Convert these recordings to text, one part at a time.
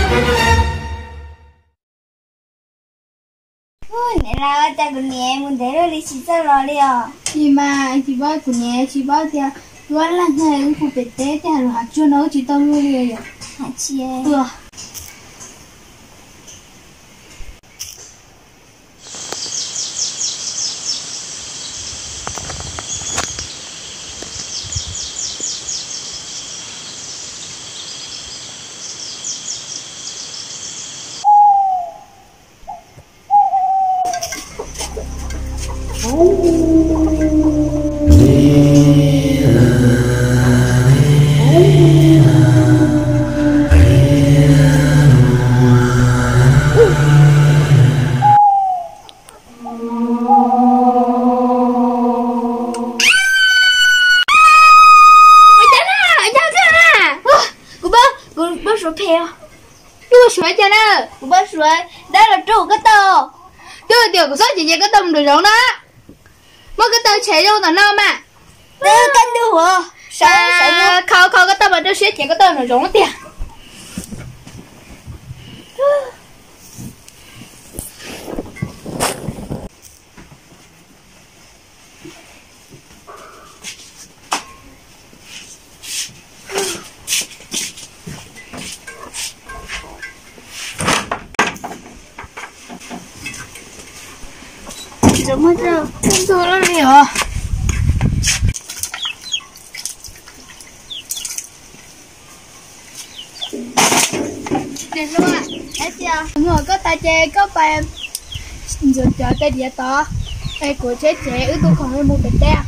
Ub, niam laus, cas kuv niam mus ntev luaj li tsis txawj los li os? Tsis mas, tsis paub, kuv niam tsis paub tias wb leej twg wb pw pem teb, cas los hav tsuag no wb tsis tau luaj li yom. Hais tsis tuaj. Ua cas na, ua cas koj na? Kuv npau, kuv npau suav phem. Koj npau suav cas na? Kuv npau suav dab los rub koj tau. Twb tias kuv txhob cem cem koj tau mus nraum zoov na. Muab koj tau tshem zoo tom no mas. Twb koj ntuj huv, sawv sawv no. Khau khau koj tau mas rau siab ces koj tau nraum zoov tiag. Ntxuag loj li os. Niam hluas, niam hluas, koj tas ces koj pais ntxuav cov tais diav tod, es kuv tseb tsev wb tu khoom mus pem teb.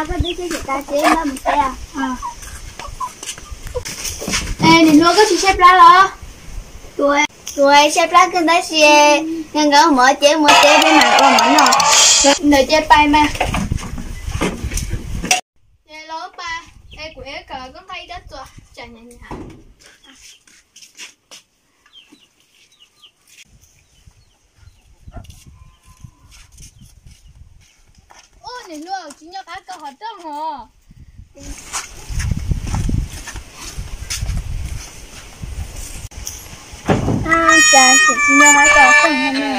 Koj twb ceb tsev tas ces npaj mus teb. Es niam hluas, koj tsis saib plab los? Tuav, tuav saib plab kawg tab sis yog nkawd mus ces mus teb, peb mam ua mov noj. Ntawd ces pais mas. Ces los pais, es kuv ev kom koj nqa ib rab txuas tsam nyam nyam. Ub, niam hluas, tsis nco qab kaus qhov rooj hos. Cas tsis nco qab kaus qhov rooj ne.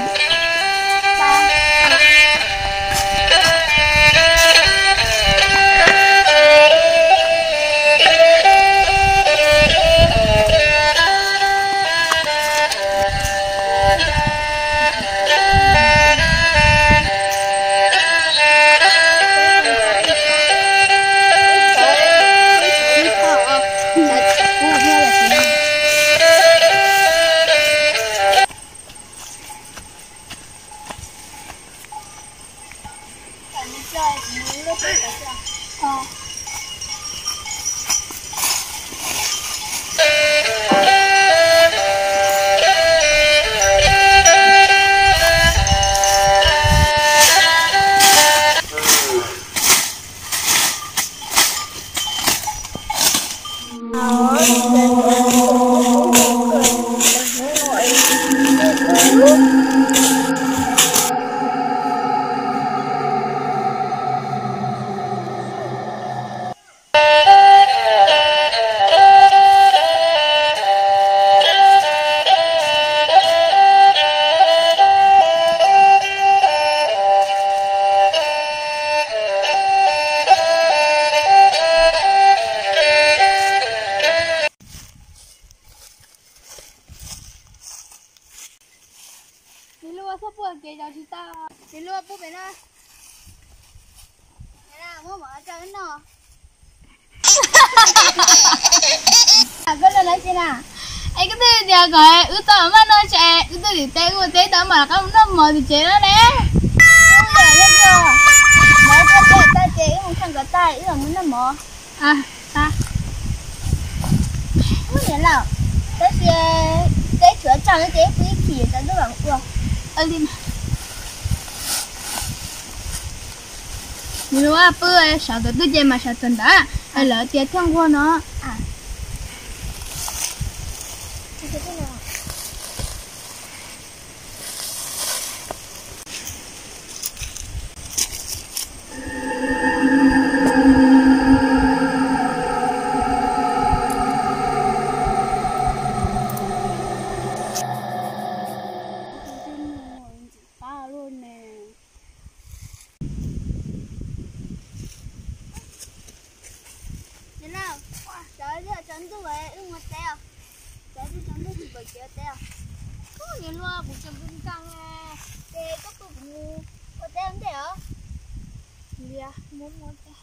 Luaj txhob pub kev zov tsis tau. Tsis luaj pub pem no. Muab mov rau wb noj. Koj los lawv tsev na. Es koj twb tias kom wb tau maj noj tsev, wb twb lim tes ua teb tau mam rov qab mus noj mov tim tsev no ne. Mov tuaj tag ces wb mus khawb nkawd tag wb los mus noj mov. Ub niam laus, tab sis teb tshuav tsag no ces wb pw ib chim tsaus ntuj mam ua. Li mas. Nws pw sawv ntawm twg ces mas sawv ntawm ntawd, lawv tias thiaj nquag no. Niam laus, sawv tsaus ntuj wb mus teb os. Sawv tsaus ntuj tsis pom kev ua teb os. Ub niam laus, kuv tseem pw nkees, ces koj pw kuv mus ua teb ua ntej os. Lias muab muab teb.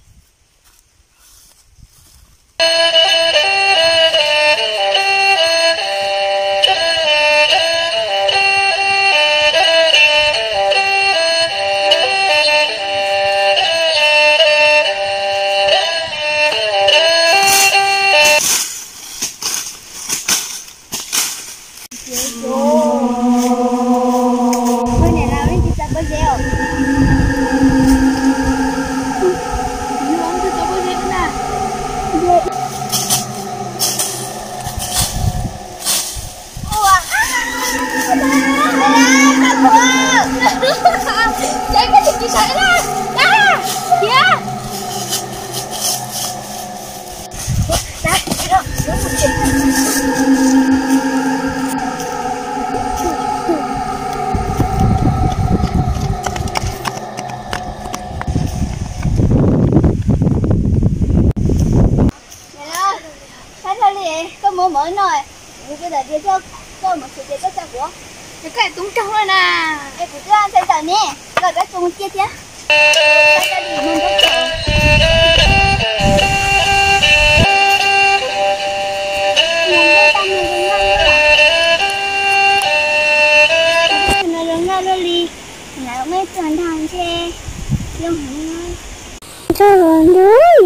Ua niam laus, nej tsis txawj pob zeb os? Yuav twb txawj pob zeb na. Ces koj tsis sawv na, na, khiav. Niam laus, txhob li, koj muab mov noj, kuv coj daim diav coj koj mus xyuas ces koj tsa kuv. Es koj tub nkeeg lawm na. Es kuv twb ntshai tawm ne, koj pab tso mus ciaj thiab. Zoo nkauj li, ntshe zoo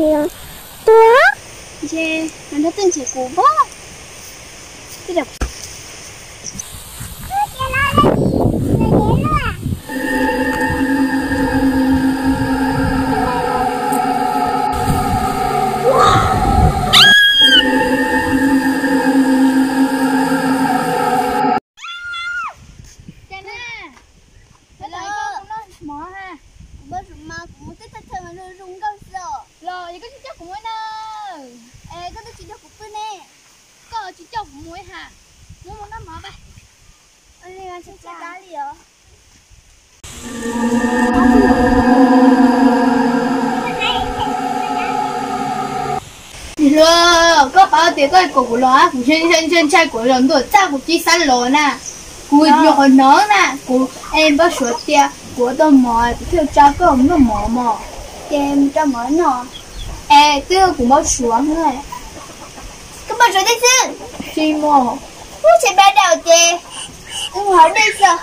heev. Ntshe nrog twb ntshe kuv pob. Cas na, koj mus noj mov ha. Kuv npau suav mas kuv mus teb chaws chaw mas zoo nkauj xwb os. Los yog koj tsis coj kuv mus na. Es koj twb tsis nrog kuv pw ne. Koj tsis coj kuv mus ha. Mus mus noj mov pab. Li mas tsis txaj kab li os. Niam hluas, koj paub tias koj kom kuv los, kuv ntshai ntshai kuv los ntuj txaj kuv cia li xav los na. Kuv nyuam qhuav hnov na, kuv es npau suav tias kuv tau mov kuv thiaj tsa koj mus noj mov mog. Ces mus tsa mov noj. Es twb kuv npau suav. Koj npau suav tiag xwb. Tsis mog. Ub, tshe pab daj ces wb mus haus dej xwb.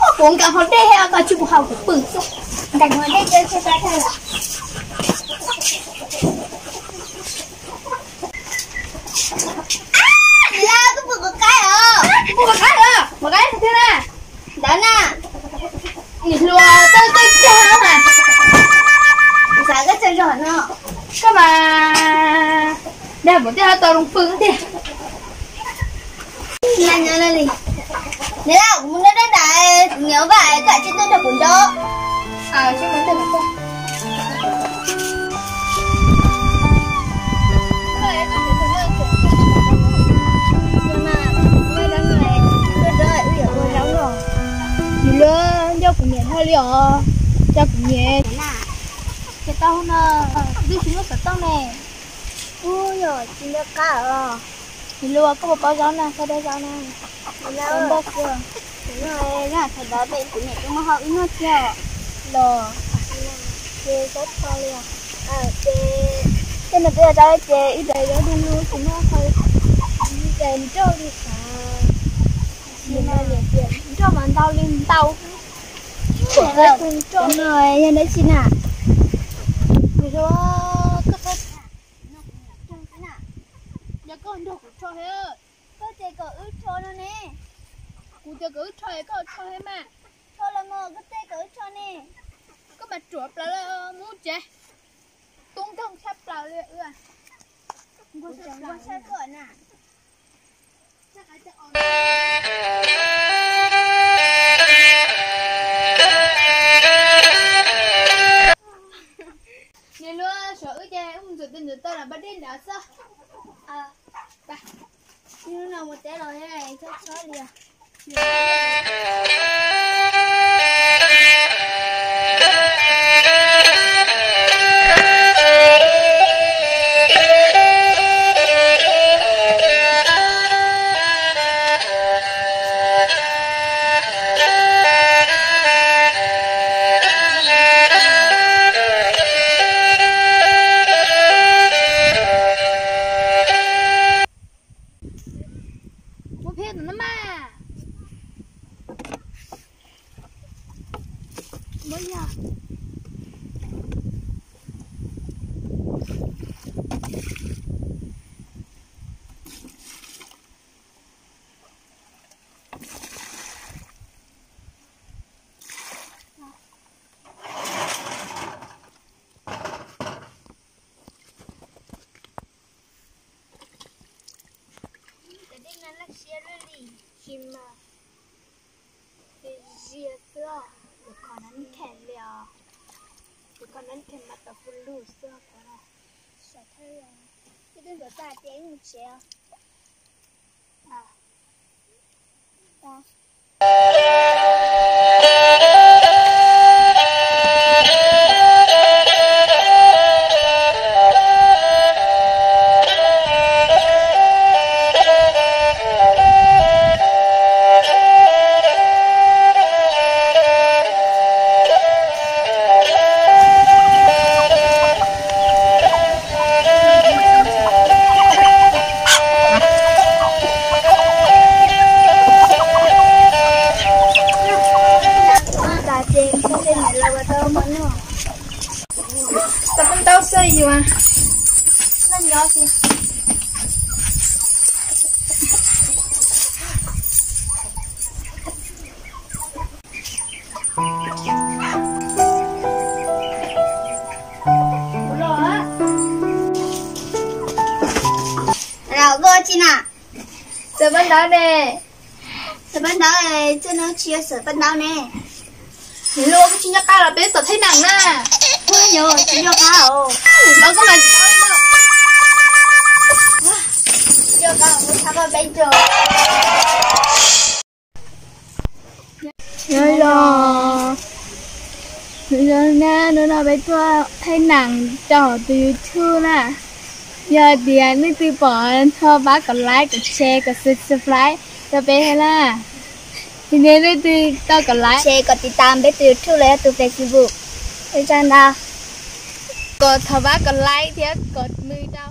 Ub, kuv nkees haus dej thiab koj tsis pub haus kuv pw xwb. Nkees haus dej ces tshe pab daj lawm. Niam laus, koj pw quav qaib os. Pw quav qaib os, quav qaib tiag na. Ntawd na. Niam hluas, txawj txawj cag na. Kuv xav koj txawj zog no. Koj mas dag kuv tej ho tau zoo pw tiag. Niam laus, kuv mus noj dab dais, kuv niam vaj koj tsis tuaj nrog kuv nrog. Niam hluas, nco kuv niam dhau li os. Nco kuv niam. Ces tau no, twb tsis muaj xov tooj ne. Ub, yog tsis nco qab os. Niam hluas, koj puas paub zaub na, koj dab zaub na. Npaj xwb. No, sawv daws peb kuv niam tus muaj hau ib noj thiab los. Ces txhob tho li os. Ces tej no peb ua rau ces ib daim zaub dub lub tsis muaj hau, ces nroj li xav. Nroj mas ntau li ntau. Yog dab tsi na? Yog koj nrog kuv rho, koj ces kom wb rho no ne. Kuv ces kom wb rho es koj rho thiab mas. Rho los mas koj tej kom wb rho ne. Koj mas ruam plaws li mus tsev. Tub nkeeg tshaj plaws li. Kuv saib koj na. Niam hluas, suav wb ces wb mus ntxuav tes ntxuav taw los pab dej nrad xwb. Hnub no mus teb los txhob txhob li os. Muab pheej tus no mas. Muab yog. Cov dej no laj siab luaj li, tsis mas zias xwb, yuav kho nab khem li os, yuav kho nab khem mas tau fuj lug xwb os. Tej twb ntxuav tag ces mus tsev os. Tau peb ntaub xwb yus. Los koj tsi na? Xaws paj ntaub ne. Xaws paj ntaub, txoj no tsis yog xaws paj ntaub ne. Nws lub koj tsis nco qab los peb tom thaij neem na. Yog tsis nco qab os. Nws los koj mas tsis nco qab os, txhob koj peb tso. Nyob zoo, nyob zoo na, hnub no peb tuaj thaij neem rau hauv tus YouTube na. Yog tias leej twg pom thov pab kom like, kom share, kom subscribe rau peb thiab na. Yog tias leej twg tau kom like, share, kom tiv tas peb tus YouTube los yog tus Facebook, peb tsa ntau. Kom thov pab kom like thiab kom mws rau.